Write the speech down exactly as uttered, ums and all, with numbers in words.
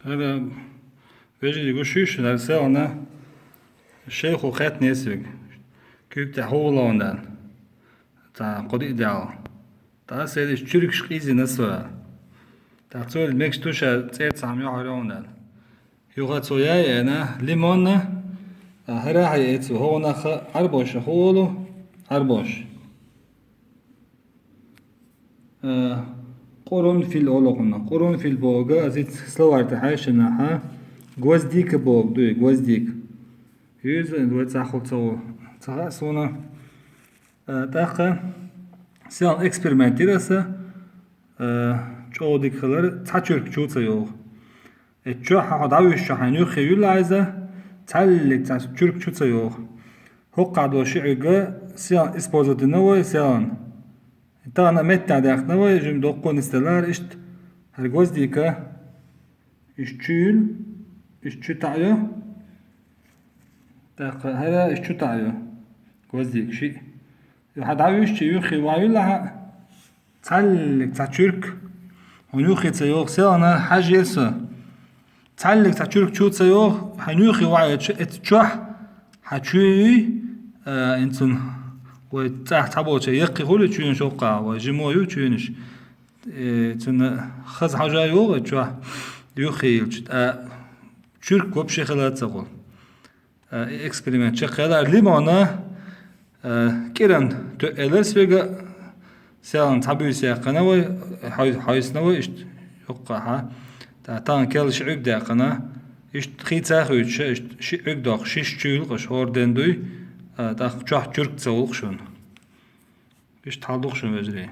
Ара вежарий гуш йиш, ара селхана шайх хетта несвиг. Куьг тӀе хьулаван дал. Цхьа кхо-диъ дал. ТӀаккха селиш чуьркаш къизина со. ТӀаккха цо мегаш туша цӀер цхьа йохьар йован дал. Юха цо яй ана, лимонна, а, хӀара хьай эцу, хӀогӀунаха Ӏарбоша хулу, Ӏарбош. Э, къурунфил олу хьуна. Къурунфил бога, азиц словарь тӀе хьаьшина хьа, гвоздика бог дуй, гвоздик. Юза, вай цахула ца ву, ца хаьа суна. Э, тӀаккха сел экспериментира аса, э, чӀогӀа дика хилар, цхьа чуьрк чу ца йогӀу. Э, чохь хьо дӀавуьйшучу хьайн юххе юьлла айза, цхьаьллиг цхьа чуьрк чу ца йогӀу. ХӀокхахь долу ши Ӏуьгга селан использовать дина вай, селан. Тахана меттахь даьккхина вай, жима доккхо нисделара, иштта, хӀара гвоздика, иштта чуьйла, иштта чу таӀайо, тӀаккха хӀара иштта чу таӀайо, гвоздика шиъ. Хьан дӀавуьйшучу юххе ван вилла хьан, цхьаьллиг цхьа чуьрк, хьуна юххе ца йогӀу, селана хьажийра со. Цхьаьллиг цхьа чуьрк чу ца йогӀу, хьайн юххе ваьлча, эцу чохь хьан чуьйла, а, инцун вай цӀахь цхьаболча яккхий хуьлу чуьйнаш оккха, вай жимо ю чуьйнаш. Э, цунна хаза хьожа йогӀу чохь юххе йилча, ткъа чуьрк вообще хила ца хуьлу. Э, и эксперимент чекхъяла, лимона, э, кӀиран тоьъ элира соьга, селан цхьа буьйса яьккхина вай, хьой-, хьойсна вай, иштта юккъахьа. Та-, тахана кел ши Ӏуьг даьккхина, иштта хийца хуьйцуша, иштта ши Ӏуьг доккху, шиш чуьйлакъаш хӀора ден дуй, э, тӀаккха чохь чуьрк ца гӀуллакх шуна. Иштта хьал дукха шуна, вежарий.